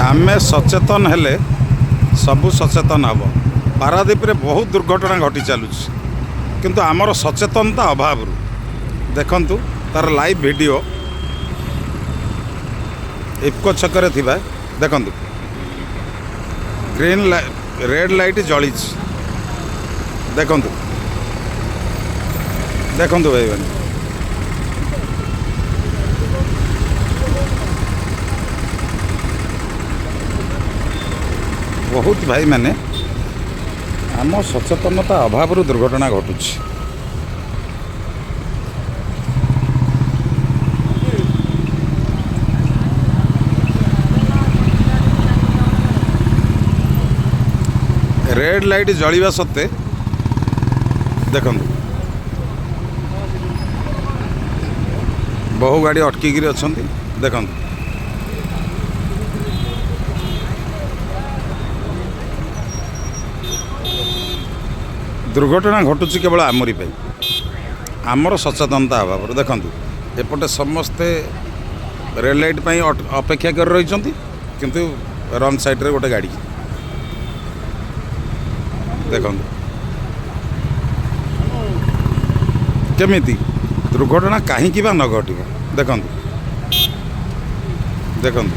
ଆମେ ସଚେତନ ହେଲେ ସବୁ ସଚେତନ ହେବ। ପାରାଦ୍ୱୀପରେ ବହୁତ ଦୁର୍ଘଟଣା ଘଟି ଚାଲୁଛି, କିନ୍ତୁ ଆମର ସଚେତନତା ଅଭାବରୁ। ଦେଖନ୍ତୁ ତାର ଲାଇଭ୍ ଭିଡ଼ିଓ, ଇଫକୋ ଛକରେ ଥିବା ଦେଖନ୍ତୁ ଗ୍ରୀନ୍ ରେଡ଼୍ ଲାଇଟ୍ ଜଳିଛି। ଦେଖନ୍ତୁ, ଦେଖନ୍ତୁ ଭାଇମାନେ, ବହୁତ ଭାଇମାନେ, ଆମ ସଚେତନତା ଅଭାବରୁ ଦୁର୍ଘଟଣା ଘଟୁଛି। ରେଡ଼୍ ଲାଇଟ୍ ଜଳିବା ସତ୍ତ୍ୱେ ଦେଖନ୍ତୁ ବହୁ ଗାଡ଼ି ଅଟକିକିରି ଅଛନ୍ତି। ଦେଖନ୍ତୁ, ଦୁର୍ଘଟଣା ଘଟୁଛି କେବଳ ଆମରି ପାଇଁ, ଆମର ସଚେତନତା ଅଭାବରୁ। ଦେଖନ୍ତୁ ଏପଟେ ସମସ୍ତେ ରେଡ଼୍ ଲାଇଟ୍ ପାଇଁ ଅପେକ୍ଷା କରି ରହିଛନ୍ତି, କିନ୍ତୁ ରଙ୍ଗ ସାଇଡ଼୍ରେ ଗୋଟେ ଗାଡ଼ି। ଦେଖନ୍ତୁ କେମିତି ଦୁର୍ଘଟଣା କାହିଁକି ବା ନ ଘଟିବ। ଦେଖନ୍ତୁ, ଦେଖନ୍ତୁ।